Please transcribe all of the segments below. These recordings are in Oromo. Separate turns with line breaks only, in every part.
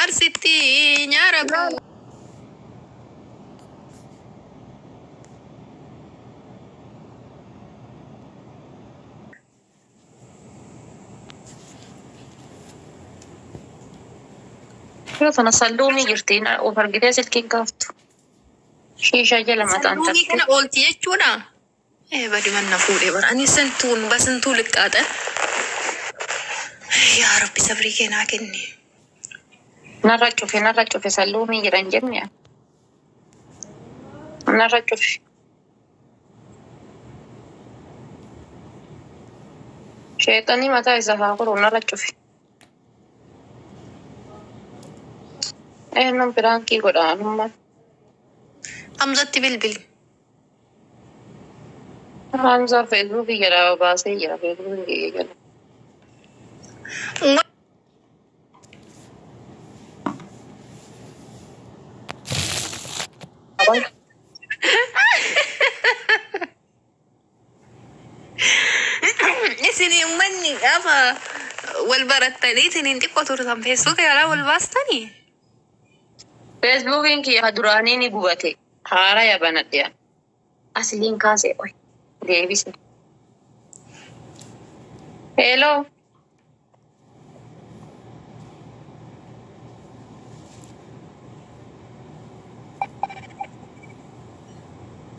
Arsitti nyaara koo.
Yoo sana salluumii jirti of argitee silkiin kaaftu. Shiishaa jala mataan
Salluumii
tarte.
kana oolti jechuudha. Ee badi manna fuudhee bara. Ani santuun basantuu liqqaaxa. Yaa Rabbi sabrii kee naa kenni.
Narra cufe salluumii jedhan jenne. Narra cufe. Sheexanii mataa isaa haa godhu narra cufe. Eenyuun piraankii godha anummaa.
Hamzatti bilbili.
Hamzaa Feesbuukii jedha baasee jira, Feesbuukii jedha.
Isin uummanni gaafa wal barattanii isiniin xiqqoo turtan Feesbuuka yaalaa wal baastanii.
Feesbuukiin kiyya duraanii ni gubate. Haara banadhe. Asliin kaasee oy deebise. Hello.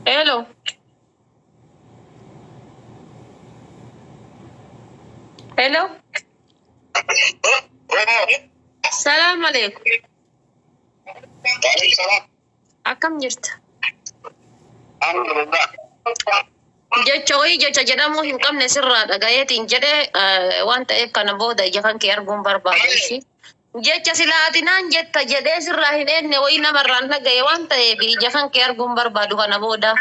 Hello. Hello. Salaam alaikum. Akkam jirta? Jecha wayii jecha jedhamuu hin qabne sirraa dhagayeetiin jedhee waan ta'eef kana booda ija kan kee arguun barbaadu ishii. Jecha silaa naan jetta jedhee sirraa hin eenne wayii namarraan dhagaye waan ta'eef ija kan kee arguun barbaadu kana booda.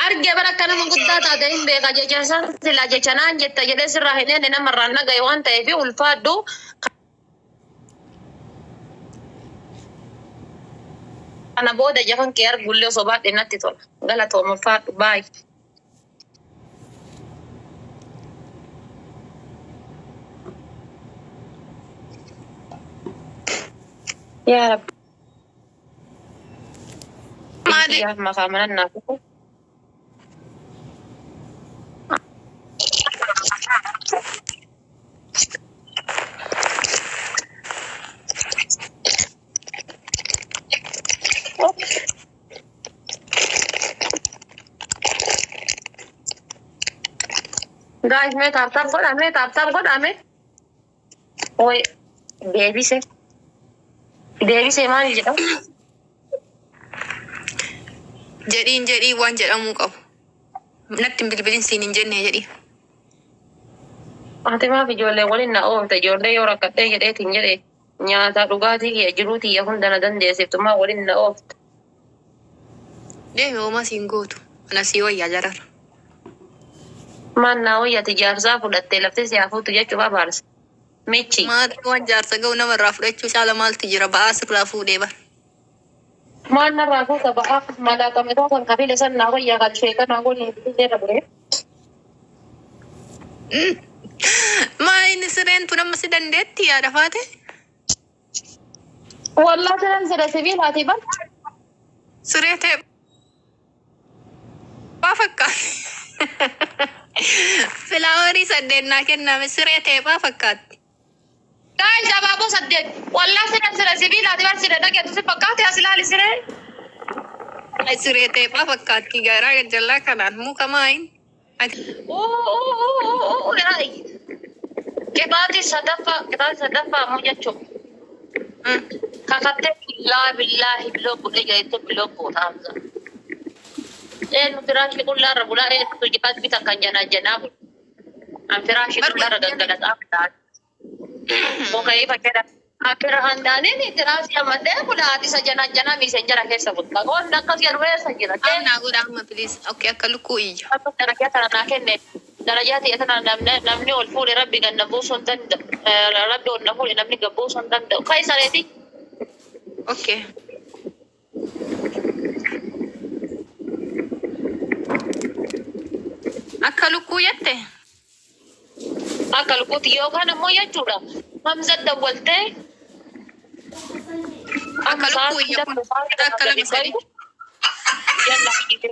Arge bara akka nama guddaa taate hin beeka, jecha san silaa jecha naan jetta jedhee sirraa hin eenne namarraan dhagaye waan ta'eef ulfaadhu. Kana booda ija kan kee arguullee osoo baadhee natti tola. Galatoom, ulfaadhu, baay'ee. Yaa Rabbi.
Maali?
Yaa maqaa mana naaf. Guys, mee tap tap godhame, tap tap godhame. Oi, deebise. Deebise maal jedhamu?
Jedhiin jedhii waan jedhamuu qabu. Natti hin bilbilin siin hin jenne jedhii.
Ati maaf ijoollee waliin na oofte? Ijoollee yoo rakkadhee jedheetiin jedhe nyaata, dhugaatii kiyya, jiruu tiyya hunda na dandeessiftu, maa waliin na oofte?
Deemi, homaa siin gootu. Ana sii wayyaa jarara.
Maan naa wayyati? Jaarsaa fudhattee lafti si hafuutu jechuu babaarsa. Michi.
Maal waan jaarsa ga'u namarraa fudhachuu caala maaltu jira? Ba'aa sirraa fuudhee bara.
Maal narraa fuuta ba'aa? Malaaqame kan kafile san naa wayyaa kan sheekanaa waliin bilbilee ture.
Maa inni sireen tun amma si dandeetti yaada faate?
Wallaa sireen siree sibiilaati bar.
Siree ta'e baa fakkaatti. Flowerii saddeet naa kenname, siree teephaa fakkaatti.
Guys, abaaboo saddeet. Wallaa sireen siree sibiilaati bar, siree dhageetu si fakkaate, as ilaali siree.
Siree teephaa fakkaatti garaa gajjallaa kanaan muka maayin.
Qixaatii sadaffaa, qixaatii sadaffaa ammoo jechuun kakattee billaa billaahi biloo godhee jedhetti biloo goota Hamza. Eenyu firaashii qullaarra bulaa? Eenyutu jihaat bitan kan janaa janaa bulu? An firaashii qullaarra gangalataa bulaa. Mukayii fakkeedha. Akkira handaaniin tiraasii ammallee bulaa, isa janaa janaa miisenjara keessa bulta. Qonni akkas jedhu eessa jira?
Naa godha amma, please. Okay, akka lukkuu iyya.
Akka darajaa tana naa kenne, darajaa ta'e tana namni ol fuudhe rabbi ganna buusuu hin danda'u. Rabbi ol na fuudhe namni gad buusuu hin danda'u. Kai sareeti.
Okay. lukkuu jette?
Akka lukkuutti yookaan ammoo jechuudha. Hamza dawwaltee
Akka lukkuu iyya kun. Akka lama sadii.
Yalla hiite.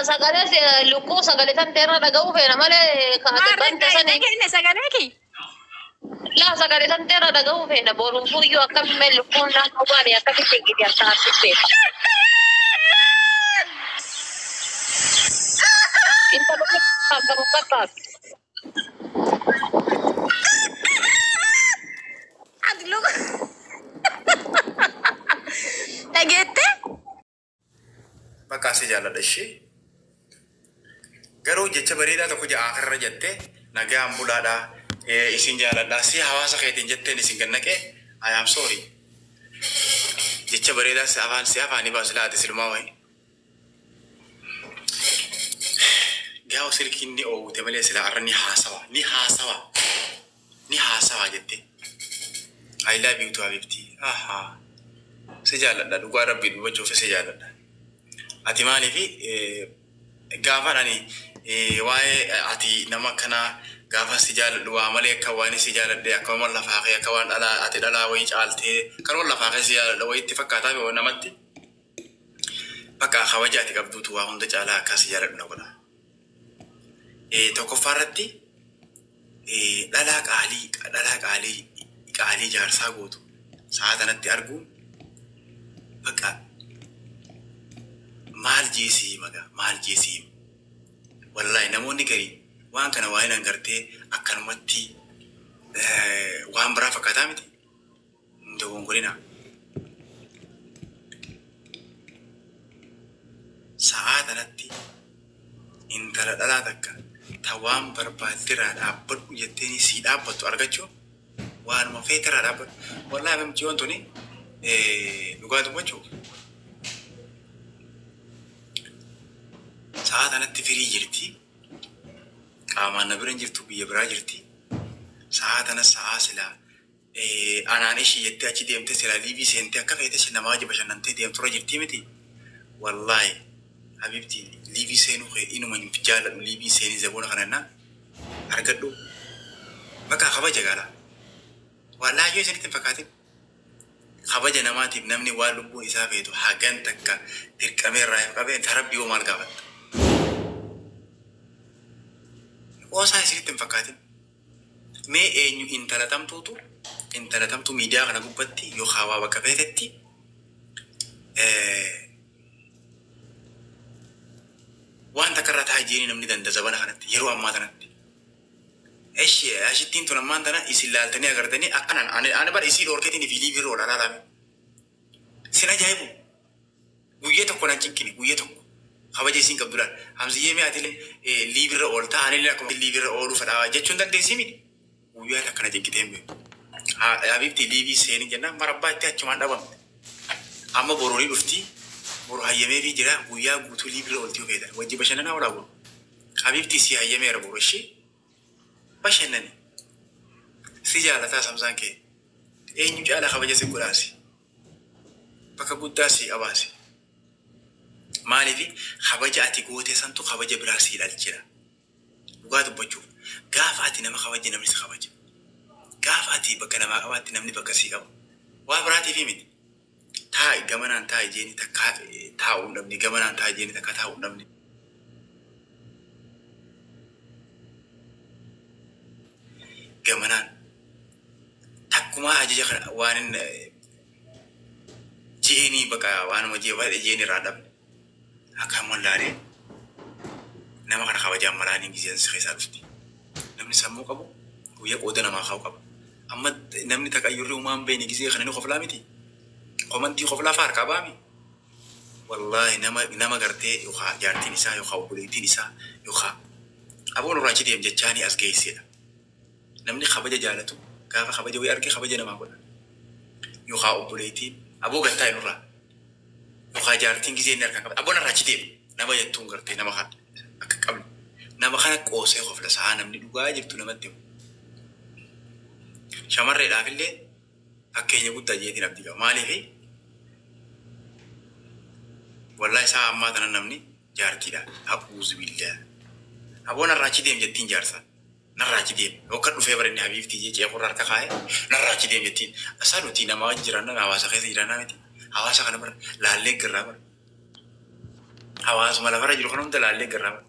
Sagalee lukkuu sagalee tan teerra dhaga'uu feena malee kaate bante sani.
Dhageenye sagalee kee?
Laa sagalee tan teerra dhaga'uu feena boruun fuuyyuu akkamiin lukkuun naannoo baane akkamitti gidi akka harkifte. Intala akkam fakkaatu.
Ati lukkuu. Dhageette?
Bakka si jaalladha ishee. Garuu jecha bareedaa tokko ja'a akarra jettee nagaan bulaadhaa isin jaaladhaa si hawaasa keetiin jetteen isin gannaqee I am sorry. Jecha bareedaa si afaan si afaanii baasu laate silmaa wayi. Gaafa silkiin ni oowwite malee sila arra ni haasawa ni haasawa ni haasawa jettee. I love you too habibti. Ahaa. Si jaalladha dhugaa rabbii dubbachuuf si jaalladha. Ati maaliifi gaafan ani waa'ee ati nama akkanaa gaafa si jaalladhu waa malee akka waan si jaalladhe akka waan lafaa kee akka waan dhalaa ati dhalaa wayii caaltee kan waan lafaa kee si jaalladha wayii itti fakkaataa yoo namatti bakka kabaja ati qabduutu waa hunda caalaa akka si jaalladhu na godha. Tokkoffaa irratti dhalaa qaalii dhalaa qaalii qaalii jaarsaa gootu sa'a kanatti arguun bakka maal jeesii maga maal jeesii wallahi namoonni garii waan kana waa'ee nan gartee akkanumatti waan biraa fakkaataa miti hin dogongorina. Sa'aa kanatti intala dhalaa takka ta waan barbaaddirraa dhaabbadhu jetteen sii dhaabbattu argachuun waanuma feetirraa dhaabbadhu. Wallahi namtiyoon tuni dhugaa dubbachuuf sa'a kanatti firii jirti. Qaamaan na bira hin jirtu biyya biraa jirti. Sa'a tana sa'a silaa anaan ishii jettee achi deemtee silaa liivii seentee akka feete si namaa wajji bashannantee deemturra jirti miti. Wallaahi habibti liivii seenuu kee inuma hin jaalladhu liivii seenii zaboona kana jennaan argadhu. Bakka kabaja gaala. Wallaahi yoo isinitti hin fakkaatin. Kabaja namaatiif namni waan lubbuun isaa feetu hagan takka dirqamee irraa hin qabeen tarabbii hoo maal gaafatta? Qoosaa isinitti hin fakkaatin. Mee eenyu intala tamtuutu intala tamtuu miidiyaa kana gubbatti yookaan waa bakka feetetti waan takka irraa taa'ee jireenya namni danda'a zabana kanatti yeroo ammaa kanatti. Eshi ashittiin tun ammaan tana isin laaltanii agartanii akkanaan ani bara isii dhoorkeetiin fi liivii irra olaalaa. Sin ajaa'ibu. Guyyaa tokko nan cinqine guyyaa tokko. Kabaja isiin qabdu laal. Hamziyyee mee atilee liivii irra ooltaa anillee akkuma liivii irra ooluu fedhaa jechuun dandeessii miti. Guyyaa akkana cinqitee hin beeku. Habibti liivii seenii jennaan marabbaa itti achumaan dhabamte. Amma boruu ni dhufti. Boru hayyameefii jira guyyaa guutuu liivii irra ooltii feetan. Wajji bashannanaa oolaa boru. Habibti si hayyameera boru ishee bashannani. Si jaalataa samsaan kee. Eenyu caala kabaja si godhaasi. Bakka guddaa si qabaasi. Maaliif kabaja ati goote santu kabaja biraa si dhalchira. Dhugaa dubbachuuf gaafa ati nama kabaje namni si kabaja. Gaafa ati bakka namaa qabaatti namni bakka si qaba. Waa biraatiif miti. Taa'i gamanaan taa'i jeeni takka taa'uu hin dhabne gamanaan taa'i jeeni takka taa'uu hin dhabne. Gamanaan takkumaa ajaja kana waan inni jeenii bakka waanuma jee baay'ee jeenii irraa dhabne. Akkaan wallaalee nama kana kabajaan malaanii giseen si keessaa dhufti. Namni sammuu qabu guyyaa qooda namaa kaa'u qaba. Amma namni taqayyurri uumaan beekne gisee kana ni koflaa miti. Komantii qoflaa fa'aa harkaa baami. Wallaahi nama gartee yookaan jaartiin isaa yookaan obboleettiin isaa yookaan aboon irraa achi deem jechaanii as geessedha. Namni kabaja jaalatu gaafa kabaja wayii arge kabaja namaa godha. Yookaan obboleettiin aboo gattaa nurraa yookaan jaartiin gisee inni harkaan qabata aboon irraa achi deem nama jettuun gartee nama kana akka qabne nama kana qoosee qofla sa'a namni dhugaa jirtu namatti himu. Shamarreedhaaf illee fakkeenya guddaa jeetiin abdii qaba. Maaliif wallahi isaa ammaa tana namni jaartiidha. A'uuzu billaa. Aboo narraa achi deem jettiin jaarsa. Narraa achi deem. Yookaan dhufee bara inni habiibtii jee ceekurra harka kaa'ee narraa achi deem jettiin. Asaa nuti nama wajji jiraannaa hawaasa keessa jiraannaa miti. Hawaasa kana bara laallee garraa bara. Hawaasuma lafarra jiru kana hunda laallee garraa bara.